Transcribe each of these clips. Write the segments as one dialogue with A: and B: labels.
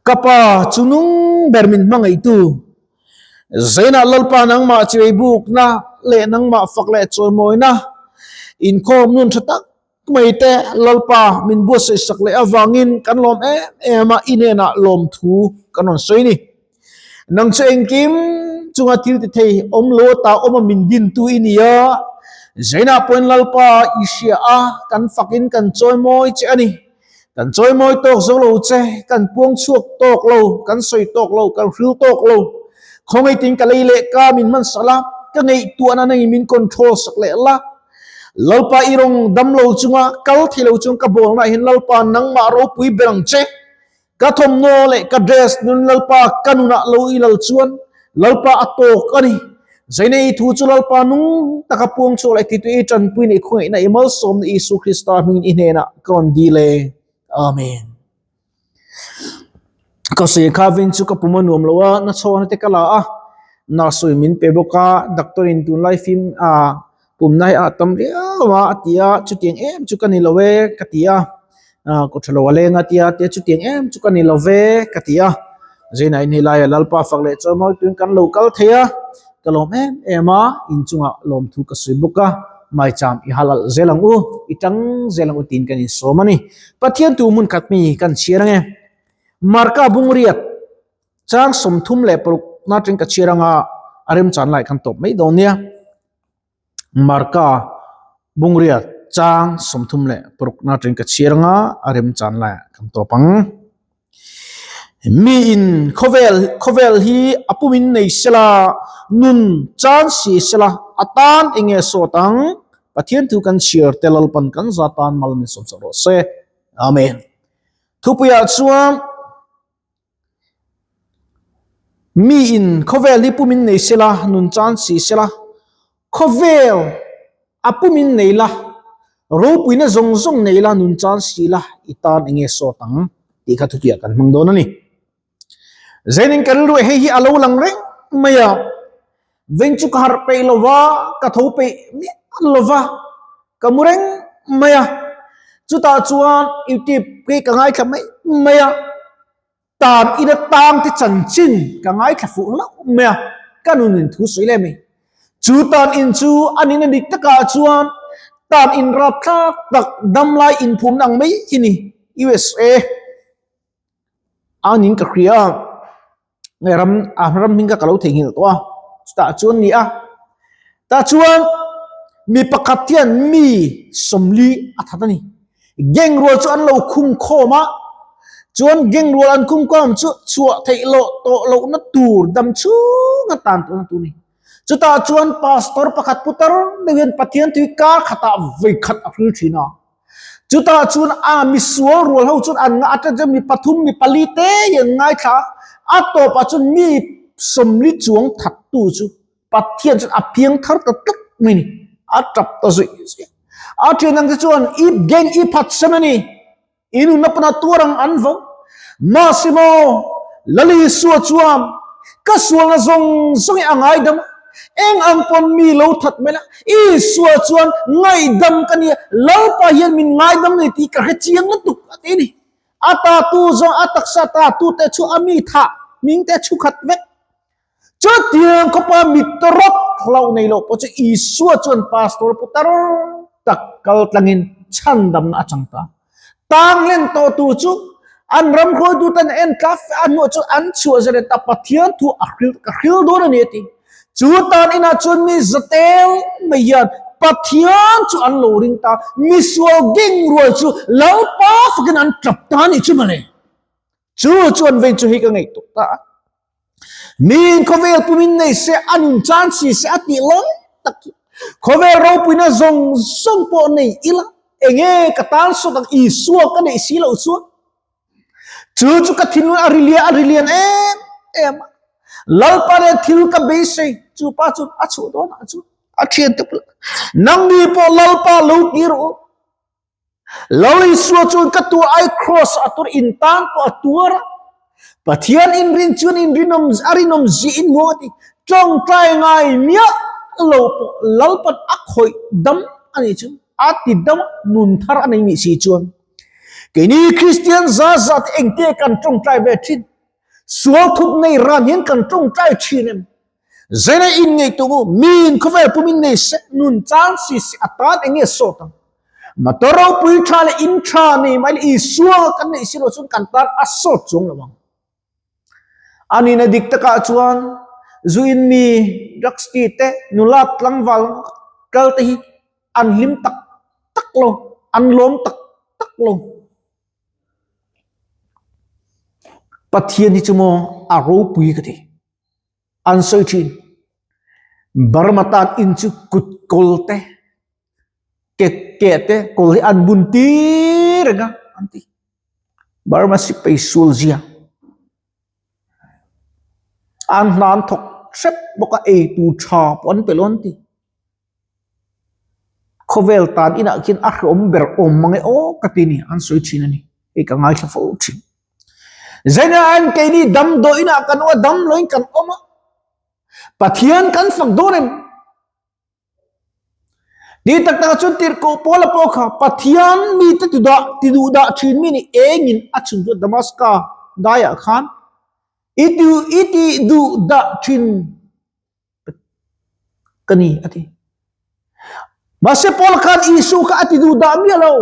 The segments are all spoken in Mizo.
A: Ka pa chu nung ber min hmangaihtu. Zainah Lalpa nangmah chibai bukna leh nangmah fak leh chawimawina inkhawm nun tha tak mai te Lalpa min buatsaih sak leh avangin kan lawm em em a, i hnenah lawmthu kan rawn sawi ni. Nang chu engkim chunga thil ti thei awm lo ta awm a min dintu i ni a, Zainah pawhin Lalpa i hria a, kan fakin kan chawimawi che a ni. Kan chawimawi tawk zo lo che, kan puang chhuak tawk lo, kan sawi tawk lo, kan hril tawk lo. Khawngaitin ka lei leh ka min hman sak la, ka ngaihtuahna nangin min control sak leh la. Lalpa i rawng dam lo chunga kal thei lo chung ka bawlna hian Lalpa nangmah ropui ber ang che. Ka thawmhnaw leh ka dress nun Lalpa ka nunah lo i lal chuan Lalpa a tawk a ni. Zainei thu chu Lalpa nung taka puang chhuak leh titui i tanpui neih khawngaihna i malsawmna Isu Krista hmingin i hnenah ka rawn dil e. Amen. Ka sawi kha vin chu ka pum a nuam lo a, na chhawna te ka la a, nurse in min pe bawk a, doctor in tunlai fim a pumna hi a tam riau a a ti a, chutiang em chu ka ni lo e ka ti a, kawt tha lo a leng a tia tia chutiang em chu ka ni lo ve ka ti a, Zainah in helai a Lalpa fak leh chuan mawi tuin kan lo kal thei a, ka lawm em em a, inchungah lawmthu ka sawi bawk a, maicham i halal zel ang u, i tang zel ang u tiin kan insawm a ni. Pathian tu hmun khat mi kan chhiar ange. Marka bungriat. Chang 36 na teng ka chhiar anga a remchan lai kan tawp mai dawn nia. Marka bungria chang 36 na teng ka chhiar anga a remchan lai kan tawp ang. Mi in khawvel khawvel hi a pumin nei sela nun chan si sela atan enge sawt ang Pathian thu kan chhiar te Lalpan kan zatan mal min sawm sak rawh se. Amen. Thupuiah chuan Mi in khawvel hi pumin nei sela, nun chan si sela, khawvel a pumin nei la, ropuina zawng zawng nei la, nun chan si la, i tan eng nge sawt ang tih kha thupiah kan hmang dawn a ni. Zainin ka rilru hei hi a lo lang reng mai a, veng chu ka harh peih lo va, ka tho peih miah lo va, ka mu reng mai a, chutah chuan youtube hi ka ngaithla mai mai a. Tan ina tang te chanchin ka ngaithla fuh hlauh mai a, ka nun in thu sawi leh mai. Chu tan in chu a nihna dik takah chuan tan in rapthlak tak damlai inphumna ang mai hi ni, USA a niin ka hria a, nge ram a ram hming kha ka lo theihnghilh tawh a, chutah chuan ni a. Tah chuan mi pakhat hian mi 40 a that a ni. Gang rual chu an lo khum khawm a, chuan gang rual an khum khawm chu chhuah theih loh tawh lohna tur dam chhung a tan tawhna tur a ni. Chutah chuan pastor pakhat putar deuh hian Pathian tui kar khatah vawi khat a hril thin a. Chutah chuan a misual rual ho chuan an ngah atang chuan mi pathum mi pali te hi an ngaithla a, a tawpah chuan mi 40 chuang thattu chu Pathian chuan a piang thar ta tlat mai ni. A tap ta zui zui. A thian ang te chuan i geng i phat sem a ni. I nunna pana tuar ang an vo. Mahse maw, Lali Isua chuan ka sualna zawng zawng hi a ngaidam a. Eng ang pawn mi lo that mai la. Isua chuan ngaihdam ka nia, Lalpa hian min ngaidam nei tih ka hre chiang lutuk a ti a ni. A tatu zawng a taksa tatu te chu a mi thah hming te chhu khat vek. Chutiang khawpa mit rawt hlauh nei loh pawh chu Isua chuan pastor putar tak kal tlangin chhandamna a chang ta. Tang hlen tawh tu chu an ram hruaitu ten en tla fe a hnuah chuan an chhuah zel ta Pathian thu a hril ka hril dawn a ni a ti. Chu tan inah chuan mi zatel mai hian Pathian chu an lo ring ta, misual ding rual chu Lalpa fakin an tap ta a nih chu mawle. Chu chuan vein chu hi ka ngaihtuah ta a. Miin khawvel pumin nei se, a nun chan si se a tih lai tak hi. Khawvel ropuina zawng zawng pawh nei ila, enge ka tan sawt ang Isua ka neih si loh chuan. Chu chu ka thinlung a ri lian a ri lian em em a. Lalpa nen thil ka beisei, chu pa chu a chhuah dawn ah chuan a thian te pawh nangni pawh Lalpa lo kir u. Lal Isua chuan ka tuah ai cross a tur in tan pawh a tuar a. Pathian in rin chuan in rinawm a rinawm zi in hmuang a ti. Tawngtai ngai miah lo pawh Lalpan a khawih dam a nih chu a ti dam a, nun thar a nei nih si chuan. Keini Kristian za za te engte kan tawngtai ve thin? Sual thup nei ran hian kan tawngtai thin em? Zena in ngei tum u, miin khawvel pumin nei se, nun chang si se a tan eng nge sawt ang? Motor ropui tha leh in tha nei mai leh Isua kan neih si lo chuan kan tan a sawt chuang lo ang. A nihna dik takah chuan zu in mi, drugs ti te, nula tlangval kal te hi an hlim tak tak lo, an lawm tak tak lo. Pathian hi chu maw a ropui ka ti. An sawi thin. Burma tan in chu kut kawl te, ke ke te kawl hi an bun tir reng a an ti. Burma sipai sual zia. An hna an thawk hrep bawk a, ei tur tha pawh an pe lo an ti. Khawvel tan inah khian a hrehawm ber awm mang e aw ka ti ni an sawi thin a ni. Hei ka ngaithla fo thin. Zaina an keini damdawi inah kan awm a, damloin kan awm a. Pathian kan fak dawn em? Ni tak taka chuan tirhkoh Paula pawh kha Pathian mite tiduh tiduh dah thin mi nih engin a chhun chu Damaska daiah khan i ti i ti duh dah thin ka ni a ti. Mahse Paul khan Isu kha a ti duh dah miah lo.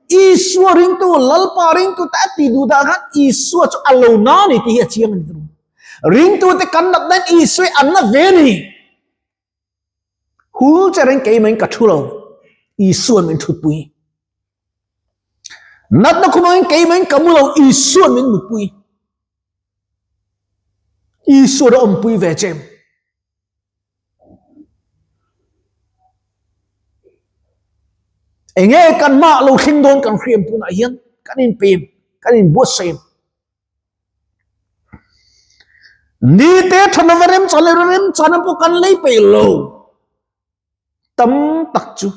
A: Isua ringtu, Lalpa ringtu te a ti duh dah khan Isua chu a lo na ni tih hi a chiang a ni. Ringtu te kan nat nan Isua hi an na ve ni. Hul che reng keimah in ka thu lo. Isuan min thutpui. Natna khumangin keimah in ka mu lo, Isuan min mutpui. Isua a awmpui ve che. Enge kan mah lo thleng dawn kan hriam tunah hian kan in pem, kan in buatsaih. Ni te thanova rem chan leh rem chan pawh kan lei peih lo. Tam tak chu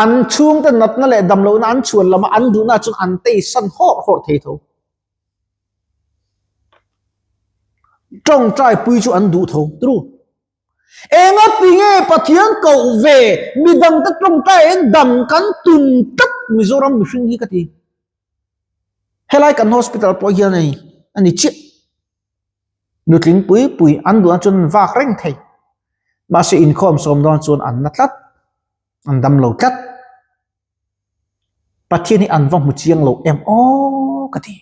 A: an chhungte natna leh damlohna an chhuan lama an duhna chuan an tei san hawrh hawrh thei tho. Tawngtai pui chu an duh tho tru. Enga ti nge Pathian koh ve midangte tawngtai en dam kan tum tlat Mizoram mihring hi ka ti. Helai kan hospital pawh hian hei a ni chiah. Nutling pui pui an duhna chuan an vak reng thei. Mahse inkhawm sawm dawn chuan an na tlat, an dam lo tlat. Pathian hi an va hmu chiang lo em aw ka ti.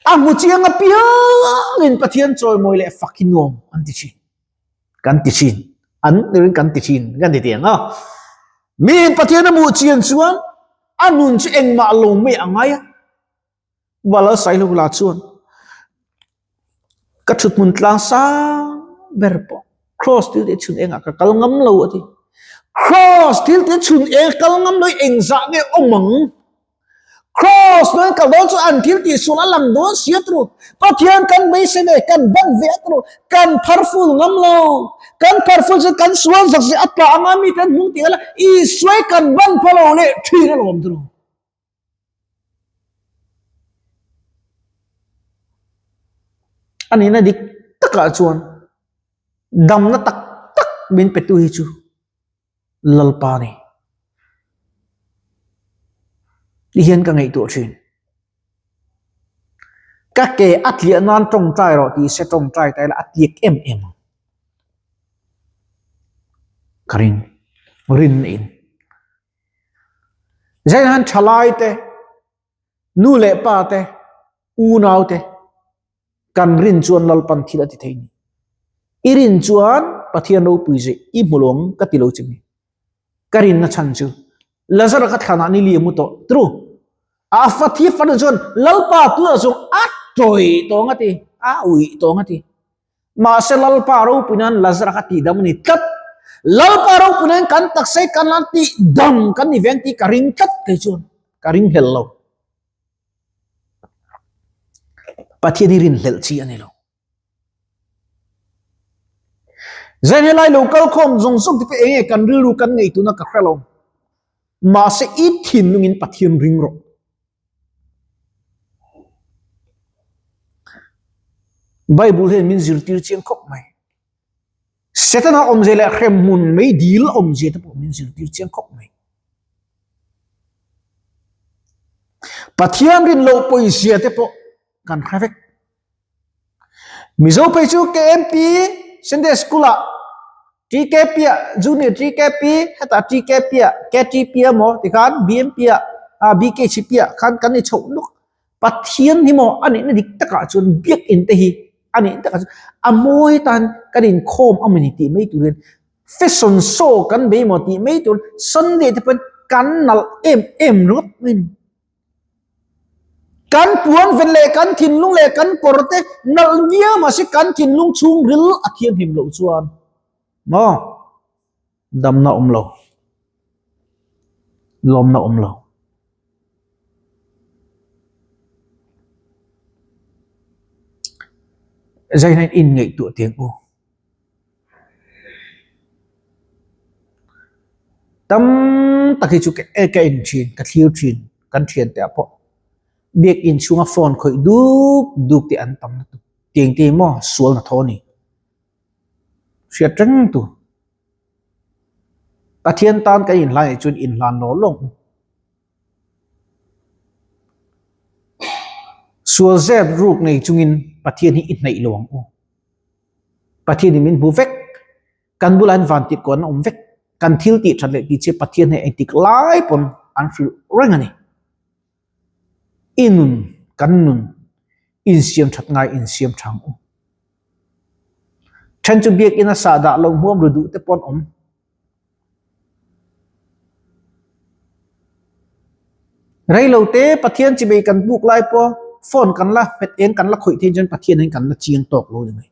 A: A hmu chiang apiangin Pathian chawimawi leh fak hi nuam an ti thin. Kan ti thin. An nirin kan ti thin kan ti tiang a. Miin Pathian a hmuh chian chuan a nun chu engmah lo mai a ngai a. Vala Sailova chuan ka thuthmun tlang sang ber pawh cross thil te chhun engah ka kal ngam lo a ti. Cross thil te chhun eng kal ngam lo hi engzah nge awm ang? Cross hnuai kal dawn chu an thil tih sual a lang dawn si a tru. Pathian kan beisei ve, kan ban ve a tru. Kan phar ful ngam lo. Kan phar ful chu kan sual zak zia a tla anga mite an hmung tih a la Isua hi kan ban pha lo leh thin a lawm tru. A nihna dik takah chuan damna tak tak min petu hi chu Lalpa a ni. Ti hian ka ngaihtuah thin. Ka ke a tliah nan tawngtai rawh tih se tawngtai ta ila a tliak em em ang. Ka ring, rin in. Zaihan thalai te, nu leh pa te, unau te kan rin chuan Lalpan thil a ti thei ni. I rin chuan Pathian ropui zeh i hmu lo ang ka ti lo che ni. Ka rinna chhan chu Lazara ka thlanah ni li a mu tawh. True. A fa thi fanu chuan Lalpa tunah chuan a tawih tawh ang a ti, a uih tawh ang a ti. Mahse Lalpa ropui nan Lazara kha tihdam a ni tlat. Lalpa ropui nan kan taksa hi kan la tihdam kan ni veng tih ka ring tlat kei chuan ka ring hlelh lo. Pathian hi rinhlelh chi a ni lo. Zan helai lo kal khawm zawng zawng te pawh eng nge kan rilru kan ngei tuna ka hre lo. Mahse i thinlungin Pathian ring rawh. Bible hian min zirtir chiang khawp mai. Setana awmzia leh hremhmun meidil awmzia te pawh min zirtir chiang khawp mai. Pathian rin loh pawizia te pawh kan hre vek. Mizo phei chu KMP Sunday School ah TKP ah Junior TKP hetah TKP ah KTP emaw tikhan BMP ah BKCP ah khan kan ni chhoh nuk. Pathian hi maw a nihna dik takah chuan biakinn te hi a nih takah chuan a mawi tan kan inkhawm a mawni tih mai turin fashion show kan bei maw tih mai tur Sunday te pawhin kan nalh em em ringawt mai a ni. Kan puan ven leh kan thinlung leh kan kawr te nalh viau mahse kan thinlung chhungril a thianghlim loh chuan maw damna awm lo, lawmna awm lo. Zaina in ngaihtuah teng u. Tam tak hi chu ka ka en thin, ka thlir thin, kan thian te ah pawh biakinn chhunga phone khawih duk duk te an tam lutuk. Tiang te hi maw sual hnathawh a ni. Hriat reng tur. Pathian tan kan inhlan anih chuan inhlan law lawng u. Sual zep ruk nei chungin Pathian hi i hnaih lo ang u. Pathian in min hmu vek. Kan bulah hian van tih kuan a awm vek. Kan thil tih that leh tih chhiat Pathian hi engtik lai pawn an hrilh reng a ni. I nun, kan nun insiam that ngai insiam tha ang u. Then chu biakinn a sahdah lo hmuam ru duh te pawn awm. Reilo te Pathian chibei kan buk lai pawh phone kan la hmet eng kan la khawih theih chuan Pathian hian kan la chiang tawk lo ni mai.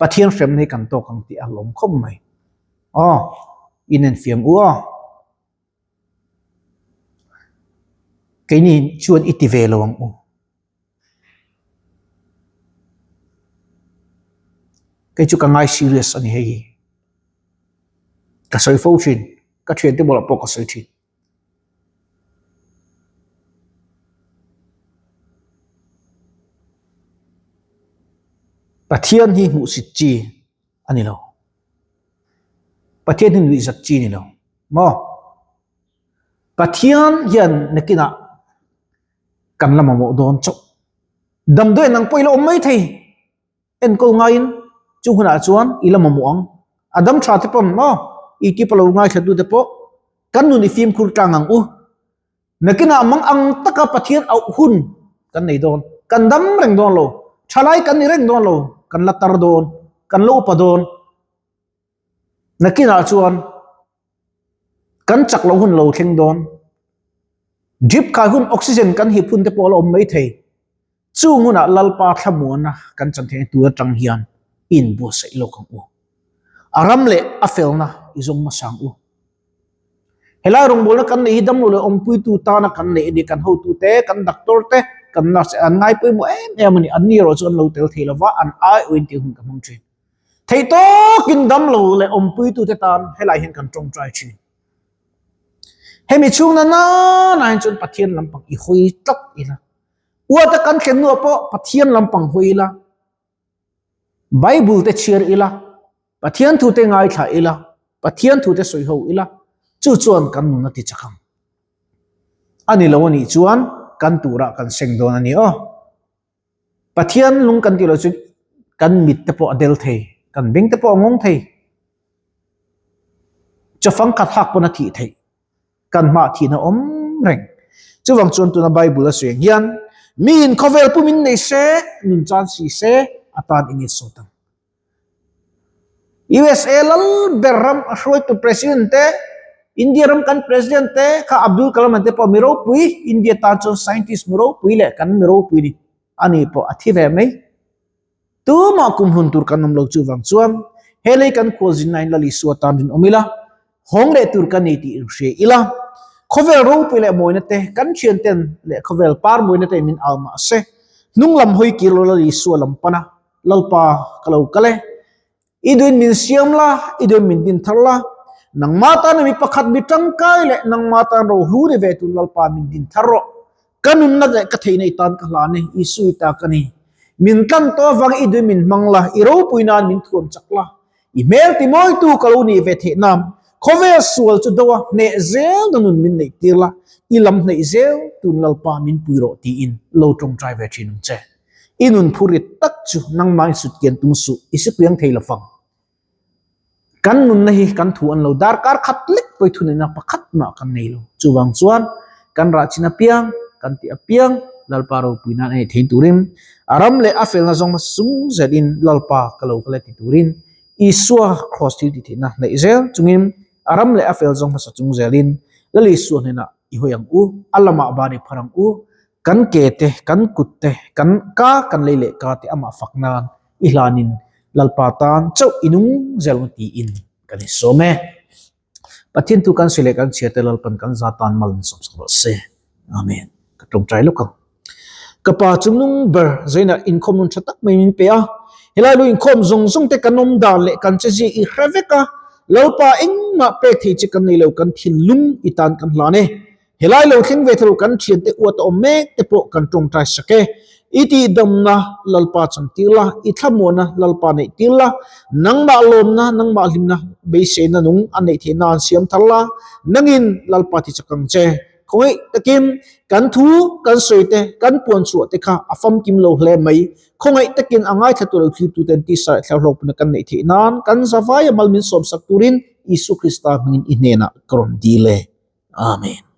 A: Pathian hremna hi kan tawk ang tih a hlawm khawp mai. Aw, inenfiam u aw. Keini chuan i ti ve lo ang u. Kei chu ka ngai serious a ni hei hi. Ka sawi fo thin, ka thiante bulah pawh ka sawi thin. Pathian hi hmuhsit chi a ni lo. Pathian hi nuihzat chi a ni lo maw? Pathian hian nakinah kan la mamawh dawn chauh. Damdawi nang pawh i la awm mai thei. Enkawl ngaiin chu hunah chuan i la mamawh ang. A dam tha te pawn maw i keep a lo ngaithla tu te pawh kan nun i fimkhur tlang ang u. Nakinah mang ang taka Pathian auh hun kan nei dawn. Kan dam reng dawn lo. Thalai kan ni reng dawn lo. Kan la tar dawn. Kan la upa dawn. Nakinah chuan kan chak loh hun lo thleng dawn. Drip khai hun oxygen kan hip hun te pawh a la awm mai thei. Chung hunah Lalpa thlamuana kan chan theihna tur atang hian inbuatsaih lawk ang u. A ram leh a felna i zawng hmasa ang u. Helai rawngbawlna kan neih hi damlo leh awmpuitu tana kan neih a ni. Kan hotute, kan doctor te, kan nurse te an ngai pawimawh em em a ni. Anni erawh chu an lo tel thei lova, an aiawhin tih hun ka hmang thin. Theih tawkin damlo leh awmpuitute tan helai hian kan tawngtai thin. Hemi chhungna nana hian chuan Pathian lampang i hawi tlat ila. Uata kan thlen hnuah pawh Pathian lampang hawi ila. Bible te chhiar ila. Pathian thu te ngaithla ila. Pathian thu te sawi ho ila. Chu chuan kan nun a ti chak ang. A ni lo a nih chuan kan turah kan seng dawn a ni aw. Pathian lung kan tih loh chu kan mit te pawh a del thei, kan beng te pawh a ngawng thei. Chawfang khat hak pawn a thih theih, kan hmah thihna awm reng. Chuvang chuan tuna Bible a sawi ang hian, miin khawvel pumin nei se, nun chan si se, a tan eng nge sawt ang? USA lal ber ram a hruaitu president te, India ram kan president te kha Abdul Kalam an te pawh mi ropui, India tan chuan scientist mi ropui leh kan mi ropui ni a ni pawh a thi ve mai. Tumah kum hlun tur kan awm lo chuvang chuan he lei kan khualzinna in Lal Isua tan rinawm ila, hawng leh tur ka ni tih inhria ila, khawvel ropui leh mawina te kan thian ten leh khawvel par mawina te min au mah se, hnung lam hawi kir lo Lal Isua lam pana Lalpa ka lo kal e, i duin min siam la, i duin min din thar la, nangma tana mi pakhat mi tangkai leh nangma tan rohlu ni ve tur Lalpa min din thar rawh. Ka nunna leh ka theihna i tan ka hlan e, Isu i ta ka ni. Min tlan tawh avangin i duin min hmang la, i ropui nan min thuam chak la. I hmel timawitu ka lo nih ve theih nan khawvel sual chu do a hneh zel na nun min neih tir la, i lam hneih zel tun Lalpa min pui rawh tiin lo tawngtai ve thin ang che. I nun phur rit tak chu nangmah in sut kian tum suh, i sipuiang thei lo fang. Kan nunna hi kan thu an lo darkar khat lek pawi thuneihna pakhat mah kan nei lo. Chuvang chuan kan rah chin apiang, kan tih apiang Lalpa ropui nan a nei thein turin a ram leh a felna zawng hmasa chung zelin Lalpa ka lo kal e ti turin Isua kraws thil tih theihna hnaih zel chungin a ram leh a fel zawng hmasa chung zelin Lal Isua hnenah i hawi ang u, a lamah ban i phar ang u, kan ke te, kan kut te, kan ka kan lei leh ka te amah fak nan i hlanin Lalpa tan chauh i nung zel ang tiin kan insawm e. Pathian tu kan sawi leh kan chhiar te Lalpan kan za tan mal min sawmsak rawh se. Amen. Ka tawngtai lawk ang. Ka pa chu nung ber zainah inkhawm nun tha tak mai min pe a. Helai lu inkhawm zawng zawng te kan awm dan leh kan che zia i hre vek a. Lalpa engmah pek thei che kan nei lo kan thinlung i tan kan hlan e. Helai lo thleng ve thalo kan thiante uat a awm mek te pawh kan tawngtai sak e. I tihdamna Lalpa chang tir la, i thlamuahna Lalpa neih tir la, nangmah lawmna, nangmah hlimna beiseina nung a neih theih nan siam thar la, nangin Lalpa ti chak ang che. Khawngaih takin kan thu kan sawi te, kan puan chhuah te kha a famkim lo hle mai. Khawngaih takin a ngaithla tur lo thlirtu ten tisa leh thlarau hlawkpuna kan neih theih nan kan zavaia mal min sawmsak turin Isua Krista hmingin i hnenah ka rawn dil e. Amen.